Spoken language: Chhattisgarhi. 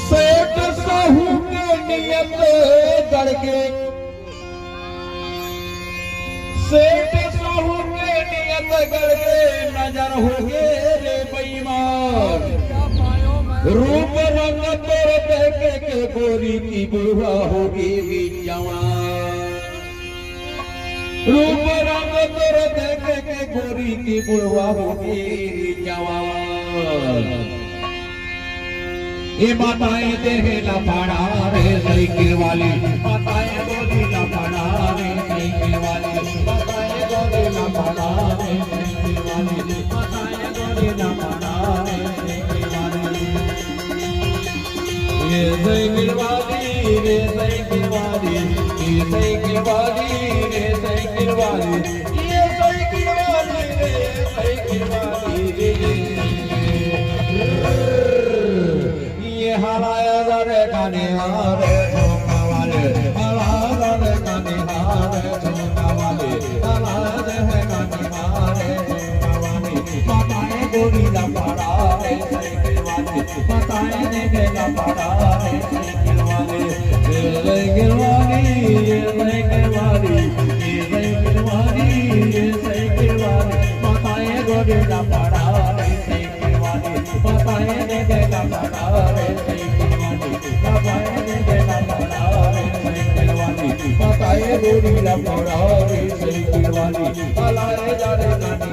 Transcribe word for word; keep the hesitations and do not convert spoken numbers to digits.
सेठ साहू के नियत गढ़ के, सेठ साहू के नियत गढ़ के नजर होगे रे बेईमान। रूप रंग तोर देखे के गोरी की बुढ़वा होगे रे जवान। रूप रंग तोर देखे के गोरी की बुढ़वा होगे रे जवान। ए बताए दे हे लफड़ा रे साइकिल वाली, बताए गोरी लफड़ा रे साइकिल वाली, बताए गोरी लफड़ा रे साइकिल वाली, बताए गोरी लफड़ा रे साइकिल वाली। ये साइकिल वाली, ये साइकिल वाली, ये साइकिल वाली, ये साइकिल वाली, ये साइकिल वाली, ये साइकिल वाली, ये ये हलाया रे काने वाले झुमका वाले, हलाया रे काने वाले झुमका वाले, हलाया रे काने वाले झुमका वाले। बताए गोरी लफड़ा रे साइकिल वाले, बताए ने लफड़ा रे साइकिल वाले। ये साइकिल वाली, ये साइकिल वाली, ये साइकिल वाली, ये साइकिल वाली। बताए गोरी लफड़ा रे साइकिल वाली, बताए ने लफड़ा रे साइकिल वाली, बताए ने लफड़ा रे साइकिल वाली। बताए गोरी लफड़ा रे साइकिल वाली। हलाए जा रे काने